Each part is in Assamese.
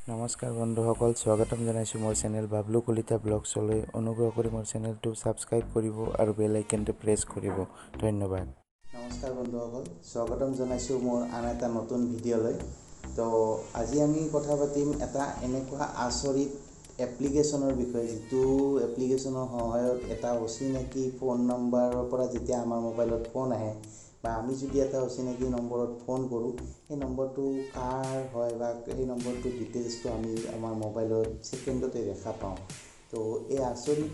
নমস্কাৰ বন্ধুসকল, স্বাগতম জনাইছোঁ মোৰ চেনেল বাবলু কলিতা ব্লগছলৈ। অনুগ্ৰহ কৰি মোৰ চেনেলটো ছাবস্ক্ৰাইব কৰিব আৰু বেল আইকনটো প্ৰেছ কৰিব। ধন্যবাদ। নমস্কাৰ বন্ধুসকল, স্বাগতম জনাইছোঁ মোৰ আন এটা নতুন ভিডিঅ'লৈ। তো আজি আমি কথা পাতিম এটা এনেকুৱা আচৰিত এপ্লিকেশ্যনৰ বিষয়ে, যিটো এপ্লিকেশ্যনৰ সহায়ত এটা অচিনাকি ফোন নম্বৰৰ পৰা যেতিয়া আমাৰ মোবাইলত ফোন আহে বা আমি যদি এটা অচিনাকি নম্বৰত ফোন কৰোঁ, সেই নম্বৰটো কাৰ হয় বা সেই নম্বৰটোৰ ডিটেইলছটো আমি আমাৰ মোবাইলত ছেকেণ্ডতে দেখা পাওঁ। তো এই আচৰিত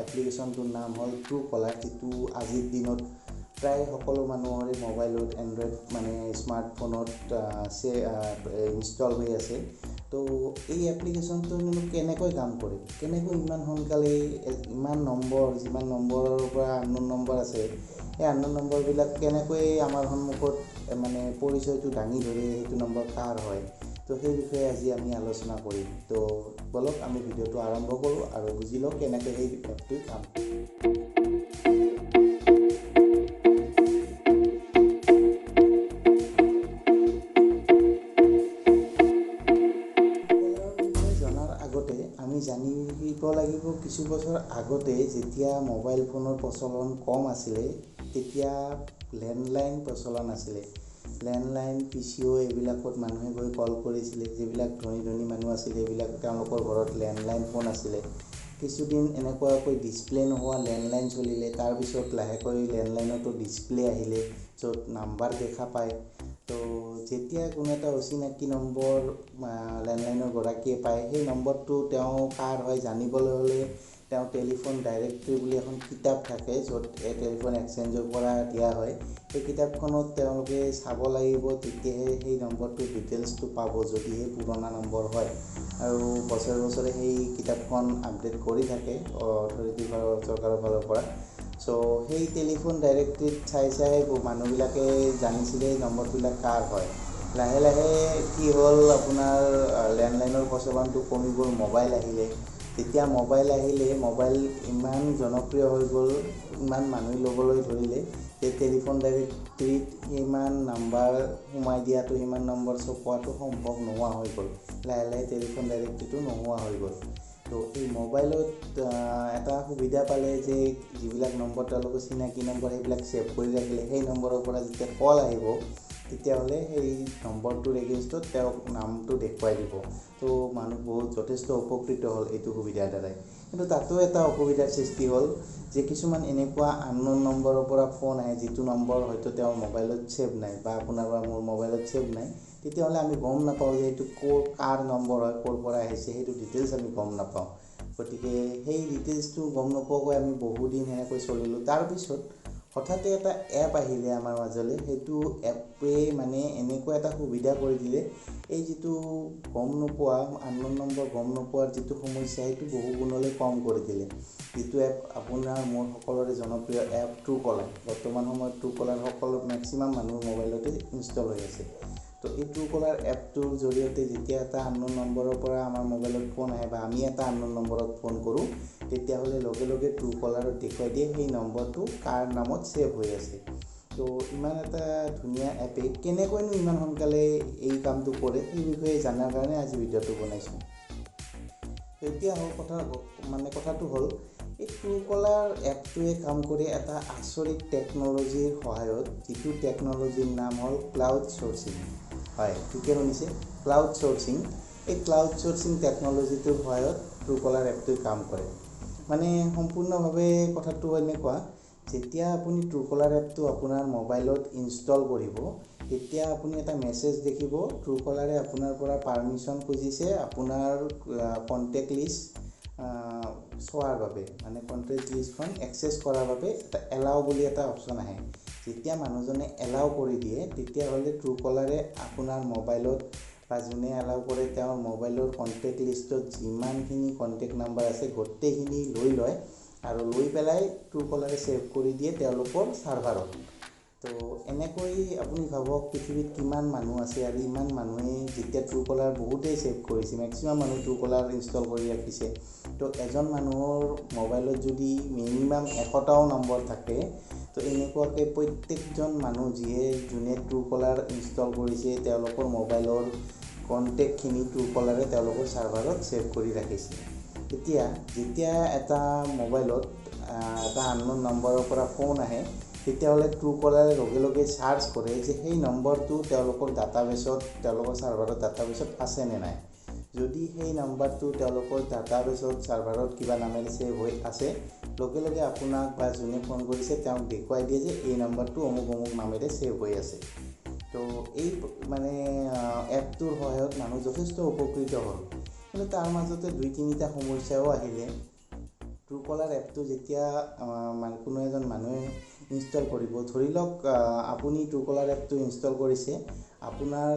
এপ্লিকেশ্যনটোৰ নাম হ'ল ট্ৰু কলাৰ, যিটো আজিৰ দিনত প্ৰায় সকলো মানুহৰে মোবাইলত এণ্ড্ৰইড মানে স্মাৰ্টফোনত ইনষ্টল হৈ আছে। তো এই এপ্লিকেশ্যনটোনো কেনেকৈ কাম কৰে, কেনেকৈ ইমান সোনকালে ইমান নম্বৰ, যিমান নম্বৰৰ পৰা আননোন নম্বৰ আছে, সেই আননোন নম্বৰবিলাক কেনেকৈ আমাৰ সন্মুখত মানে পৰিচয়টো দাঙি ধৰে, সেইটো নম্বৰ কাৰ হয়, তো সেই বিষয়ে আজি আমি আলোচনা কৰিম। তো ব'লক আমি ভিডিঅ'টো আৰম্ভ কৰোঁ আৰু বুজি লওঁ কেনেকৈ সেই এপটোৱে কাম কৰে। জনাৰ আগতে আমি জানিব লাগিব, কিছু বছৰ আগতে যেতিয়া মোবাইল ফোনৰ প্ৰচলন কম আছিলে, তেতিয়া লেণ্ডলাইন প্ৰচলন আছিলে। লেণ্ডলাইন, পি চি অ' এইবিলাকত মানুহে গৈ কল কৰিছিলে। যিবিলাক ধনী ধনী মানুহ আছিলে, সেইবিলাক তেওঁলোকৰ ঘৰত লেণ্ডলাইন ফোন আছিলে। কিছুদিন এনেকুৱাকৈ ডিছপ্লে নোহোৱা লেণ্ডলাইন চলিলে। তাৰপিছত লাহেকৈ লেণ্ডলাইনতো ডিছপ্লে আহিলে, য'ত নাম্বাৰ দেখা পায়। তো যেতিয়া কোনো এটা অচিনাকি নম্বৰ লেণ্ডলাইনৰ গৰাকীয়ে পায়, সেই নম্বৰটো তেওঁ কাৰ হয় জানিবলৈ হ'লে তেওঁ টেলিফোন ডাইৰেক্টৰী বুলি এখন কিতাপ থাকে, য'ত এই টেলিফোন এক্সচেঞ্জৰ পৰা দিয়া হয়। সেই কিতাপখনত তেওঁলোকে চাব লাগিব, তেতিয়াহে সেই নম্বৰটোৰ ডিটেইলছটো পাব, যদিহে পুৰণা নম্বৰ হয়। আৰু বছৰে বছৰে সেই কিতাপখন আপডেট কৰি থাকে অথৰিটিৰ ফালৰ, চৰকাৰৰ ফালৰ পৰা। চ' সেই টেলিফোন ডাইৰেক্টৰীত চাই চাই মানুহবিলাকে জানিছিলে নম্বৰবিলাক কাৰ হয়। লাহে লাহে কি হ'ল, আপোনাৰ লেণ্ডলাইনৰ প্ৰচলনটো কমি গ'ল, মোবাইল আহিলে। যেতিয়া মোবাইল আহিলে, মোবাইল ইমান জনপ্ৰিয় হৈ গ'ল, ইমান মানুহে ল'বলৈ ধৰিলে যে টেলিফোন ডাইৰেক্টৰীত সিমান নাম্বাৰ সোমাই দিয়াটো, সিমান নম্বৰ চপোৱাটো সম্ভৱ নোহোৱা হৈ গ'ল। লাহে লাহে টেলিফোন ডাইৰেক্টৰীটো নোহোৱা হৈ গ'ল। তো এই মোবাইলত এটা সুবিধা পালে যে যিবিলাক নম্বৰ তেওঁলোকৰ চিনাকি নম্বৰ, সেইবিলাক ছেভ কৰি ৰাখিলে সেই নম্বৰৰ পৰা যেতিয়া কল আহিব, তেতিয়াহ'লে সেই নম্বৰটোৰ এগেইনষ্টত তেওঁক নামটো দেখুৱাই দিব। তো মানুহ বহুত যথেষ্ট উপকৃত হ'ল এইটো সুবিধাৰ দ্বাৰাই। কিন্তু তাতো এটা অসুবিধাৰ সৃষ্টি হ'ল যে কিছুমান এনেকুৱা আননোন নম্বৰৰ পৰা ফোন আহে, যিটো নম্বৰ হয়তো তেওঁৰ মোবাইলত ছেভ নাই বা আপোনাৰ বা মোৰ মোবাইলত ছেভ নাই। তেতিয়াহ'লে আমি গম নাপাওঁ যে এইটো ক'ৰ কাৰ নম্বৰ হয়, ক'ৰ পৰা আহিছে, সেইটো ডিটেইলছ আমি গম নাপাওঁ। গতিকে সেই ডিটেইলছটো গম নোপোৱাকৈ আমি বহুদিন সেনেকৈ চলিলোঁ। তাৰপিছত হঠাতে এটা এপ আহিলে আমাৰ মাজলৈ। সেইটো এপে মানে এনেকুৱা এটা সুবিধা কৰি দিলে, এই যিটো গম নোপোৱা, আননোন নম্বৰ গম নোপোৱাৰ যিটো সমস্যা, সেইটো বহু গুণলৈ কম কৰি দিলে। যিটো এপ আপোনাৰ মোৰ সকলোৰে জনপ্ৰিয় এপ ট্ৰু কলাৰ। বৰ্তমান সময়ত ট্ৰু কলাৰ সকলো মেক্সিমাম মানুহৰ মোবাইলতে ইনষ্টল হৈ আছে। তো এই ট্ৰু কলাৰ এপটোৰ জৰিয়তে যেতিয়া এটা আননোন নম্বৰৰ পৰা আমাৰ মোবাইলত ফোন আহে বা আমি এটা আননোন নম্বৰত ফোন কৰোঁ, তেতিয়াহ'লে লগে লগে ট্ৰু কলাৰত দেখুৱাই দিয়ে সেই নম্বৰটো কাৰ নামত ছেভ হৈ আছে। তো ইমান এটা ধুনীয়া এপে কেনেকৈনো ইমান সোনকালে এই কামটো কৰে, সেই বিষয়ে জনাৰ কাৰণে আজি ভিডিঅ'টো বনাইছোঁ। এতিয়া হ'ল কথা, মানে কথাটো হ'ল, এই ট্ৰু কলাৰ এপটোৱে কাম কৰে এটা আচৰিত টেকন'লজিৰ সহায়ত, যিটো টেকন'লজিৰ নাম হ'ল ক্লাউড চ'ৰ্চিং। হয়, ঠিকে শুনিছে, ক্লাউড চ'ৰ্চিং। এই ক্লাউড চ'ৰ্চিং টেকন'লজিটোৰ সহায়ত ট্ৰু কলাৰ এপটোৱে কাম কৰে। মানে সম্পূৰ্ণভাৱে কথাটো এনেকুৱা, যেতিয়া আপুনি ট্ৰু কলাৰ এপটো আপোনাৰ মোবাইলত ইনষ্টল কৰিব, তেতিয়া আপুনি এটা মেছেজ দেখিব, ট্ৰু কলাৰে আপোনাৰ পৰা পাৰ্মিশ্যন খুজিছে আপোনাৰ কণ্টেক্ট লিষ্ট চোৱাৰ বাবে, মানে কণ্টেক্ট লিষ্টখন একচেছ কৰাৰ বাবে এটা এলাউ বুলি এটা অপশ্যন আহে। যেতিয়া মানুহজনে এলাউ কৰি দিয়ে, তেতিয়াহ'লে ট্ৰু কলাৰে আপোনাৰ মোবাইলত বা যোনে এলাউ কৰে তেওঁৰ মোবাইলৰ কণ্টেক্ট লিষ্টত যিমানখিনি কণ্টেক্ট নাম্বাৰ আছে, গোটেইখিনি লৈ লয় আৰু লৈ পেলাই ট্ৰু কলাৰে ছেভ কৰি দিয়ে তেওঁলোকৰ ছাৰ্ভাৰত। তো এনেকৈ আপুনি ভাবক, পৃথিৱীত কিমান মানুহ আছে আৰু ইমান মানুহে যেতিয়া ট্ৰু কলাৰ বহুতেই ছেভ কৰিছে, মেক্সিমাম মানুহে ট্ৰু কলাৰ ইনষ্টল কৰি ৰাখিছে। তো এজন মানুহৰ মোবাইলত যদি মিনিমাম 100টাও নম্বৰ থাকে, তো এনেকুৱাকৈ প্ৰত্যেকজন মানুহ যিয়ে যোনে ট্ৰু কলাৰ ইনষ্টল কৰিছে, তেওঁলোকৰ মোবাইলৰ কণ্টেক্টখিনি ট্ৰুকলাৰে তেওঁলোকৰ ছাৰ্ভাৰত ছেভ কৰি ৰাখিছে। তেতিয়া যেতিয়া এটা মোবাইলত এটা আননোন নম্বৰৰ পৰা ফোন আহে, তেতিয়াহ'লে ট্ৰুকলাৰে লগে লগে চাৰ্চ কৰে যে সেই নম্বৰটো তেওঁলোকৰ ডাটাবেছত, তেওঁলোকৰ ছাৰ্ভাৰৰ ডাটাবেছত আছেনে নাই। যদি সেই নাম্বাৰটো তেওঁলোকৰ ডাটাবেছত, ছাৰ্ভাৰত কিবা নামেৰে ছেভ হৈ আছে, লগে লগে আপোনাক বা যোনে ফোন কৰিছে তেওঁক দেখুৱাই দিয়ে যে এই নাম্বাৰটো অমুক অমুক নামেৰে ছেভ হৈ আছে। তো এই মানে এপটোৰ সহায়ত মানুহ যথেষ্ট উপকৃত হ'ল। কিন্তু তাৰ মাজতে দুই তিনিটা সমস্যাও আহিলে। ট্ৰুকলাৰ এপটো যেতিয়া মানে কোনো এজন মানুহে ইনষ্টল কৰিব, ধৰি লওক আপুনি ট্ৰুকলাৰ এপটো ইনষ্টল কৰিছে, আপোনাৰ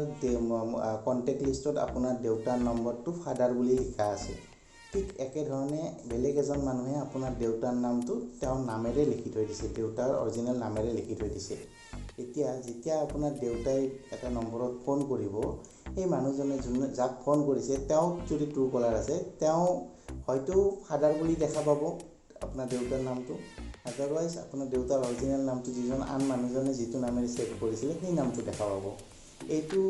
কণ্টেক্ট লিষ্টত আপোনাৰ দেউতাৰ নম্বৰটো ফাদাৰ বুলি লিখা আছে। ঠিক একেধৰণে বেলেগ এজন মানুহে আপোনাৰ দেউতাৰ নামটো তেওঁৰ নামেৰে লিখি থৈ দিছে, দেউতাৰ অৰিজিনেল নামেৰে লিখি থৈ দিছে। এতিয়া যেতিয়া আপোনাৰ দেউতাই এটা নম্বৰত ফোন কৰিব, সেই মানুহজনে যোনে যাক ফোন কৰিছে তেওঁক যদি ট্ৰুকলাৰ আছে, তেওঁ হয়তো ফাদাৰ বুলি দেখা পাব আপোনাৰ দেউতাৰ নামটো, আদাৰৱাইজ আপোনাৰ দেউতাৰ অৰিজিনেল নামটো, যিজন আন মানুহজনে যিটো নামেৰে ছেভ কৰিছিলে, সেই নামটো দেখা পাব। এইটো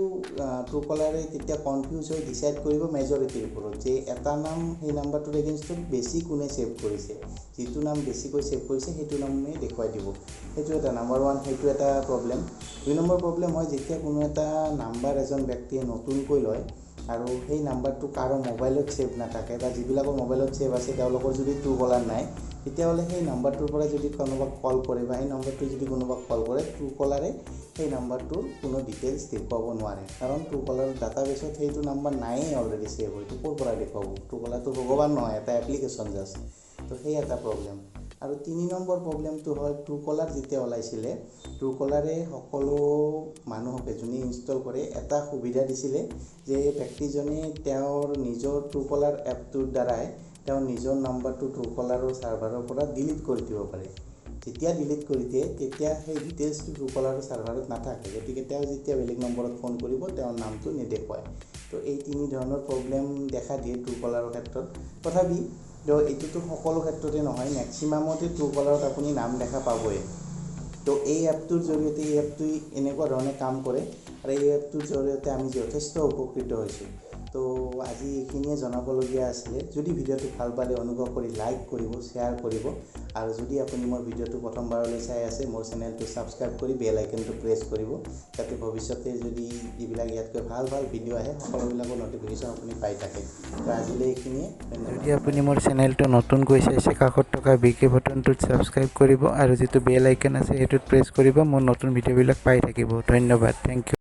ট্ৰুকলাৰে তেতিয়া কনফিউজ হৈ ডিচাইড কৰিব মেজৰিটিৰ ওপৰত যে এটা নাম সেই নাম্বাৰটোৰ এগেইনষ্টত বেছি কোনে ছেভ কৰিছে। যিটো নাম বেছিকৈ ছেভ কৰিছে, সেইটো নামেই দেখুৱাই দিব। সেইটো এটা নাম্বাৰ ওৱান, সেইটো এটা প্ৰব্লেম। দুই নম্বৰ প্ৰব্লেম হয়, যেতিয়া কোনো এটা নাম্বাৰ এজন ব্যক্তিয়ে নতুনকৈ লয় আৰু সেই নাম্বাৰটো কাৰো মোবাইলত ছেভ নাথাকে বা যিবিলাকৰ মোবাইলত ছেভ আছে তেওঁলোকৰ যদি ট্ৰু কলাৰ নাই, তেতিয়াহ'লে সেই নাম্বাৰটোৰ পৰা যদি কোনোবাক কল কৰে বা সেই নম্বৰটো যদি কোনোবাক কল কৰে, ট্ৰু কলাৰে সেই নাম্বাৰটোৰ কোনো ডিটেইলছ দেখুৱাব নোৱাৰে। কাৰণ ট্ৰু কলাৰৰ ডাটাবেছত সেইটো নাম্বাৰ নায়েই অলৰেডি ছেভ হৈ, ক'ৰ পৰা দেখুৱাব? ট্ৰু কলাৰটো ভগৱান নহয়, এটা এপ্লিকেশ্যন জাষ্ট। তো সেই এটা প্ৰব্লেম। আৰু তিনি নম্বৰ প্ৰব্লেমটো হ'ল, ট্ৰু কলাৰ যেতিয়া ওলাইছিলে, ট্ৰু কলাৰে সকলো মানুহকে, যোনে ইনষ্টল কৰে, এটা সুবিধা দিছিলে যে ব্যক্তিজনে তেওঁৰ নিজৰ ট্ৰু কলাৰ এপটোৰ দ্বাৰাই তেওঁৰ নিজৰ নাম্বাৰটো ট্ৰু কলাৰৰ ছাৰ্ভাৰৰ পৰা ডিলিট কৰি দিব পাৰে। যেতিয়া ডিলিট কৰি দিয়ে, তেতিয়া সেই ডিটেইলছটো ট্ৰু কলাৰৰ ছাৰ্ভাৰত নাথাকে। গতিকে তেওঁ যেতিয়া বেলেগ নম্বৰত ফোন কৰিব, তেওঁৰ নামটো নেদেখুৱায়। তো এই তিনি ধৰণৰ প্ৰব্লেম দেখা দিয়ে ট্ৰু কলাৰৰ ক্ষেত্ৰত। তথাপি তো এইটোতো সকলো ক্ষেত্ৰতে নহয়, মেক্সিমামতে ট্ৰু কলাৰত আপুনি নাম দেখা পাবই। তো এই এপটোৰ জৰিয়তে, এই এপটোৱে এনেকুৱা ধৰণে কাম কৰে আৰু এই এপটোৰ জৰিয়তে আমি যথেষ্ট উপকৃত হৈছোঁ। তো আজি এইখিনিয়ে জনাবলগীয়া আছিলে। যদি ভিডিঅ'টো ভাল পালে, অনুগ্ৰহ কৰি লাইক কৰিব, শ্বেয়াৰ কৰিব আৰু যদি আপুনি মোৰ ভিডিঅ'টো প্ৰথমবাৰলৈ চাই আছে, মোৰ চেনেলটো ছাবস্ক্ৰাইব কৰি বেল আইকনটো প্ৰেছ কৰিব, যাতে ভৱিষ্যতে যদি যিবিলাক ইয়াতকৈ ভাল ভাল ভিডিঅ' আহে, সকলোবিলাকৰ ন'টিফিকেশ্যন আপুনি পাই থাকে। তো আজিলৈ এইখিনিয়ে, ধন্যবাদ। যদি আপুনি মোৰ চেনেলটো নতুনকৈ চাইছে, কাষত থকা বি কে বটনটোত ছাবস্ক্ৰাইব কৰিব আৰু যিটো বেল আইকন আছে, সেইটোত প্ৰেছ কৰিব। মোৰ নতুন ভিডিঅ'বিলাক পাই থাকিব। ধন্যবাদ, thank U.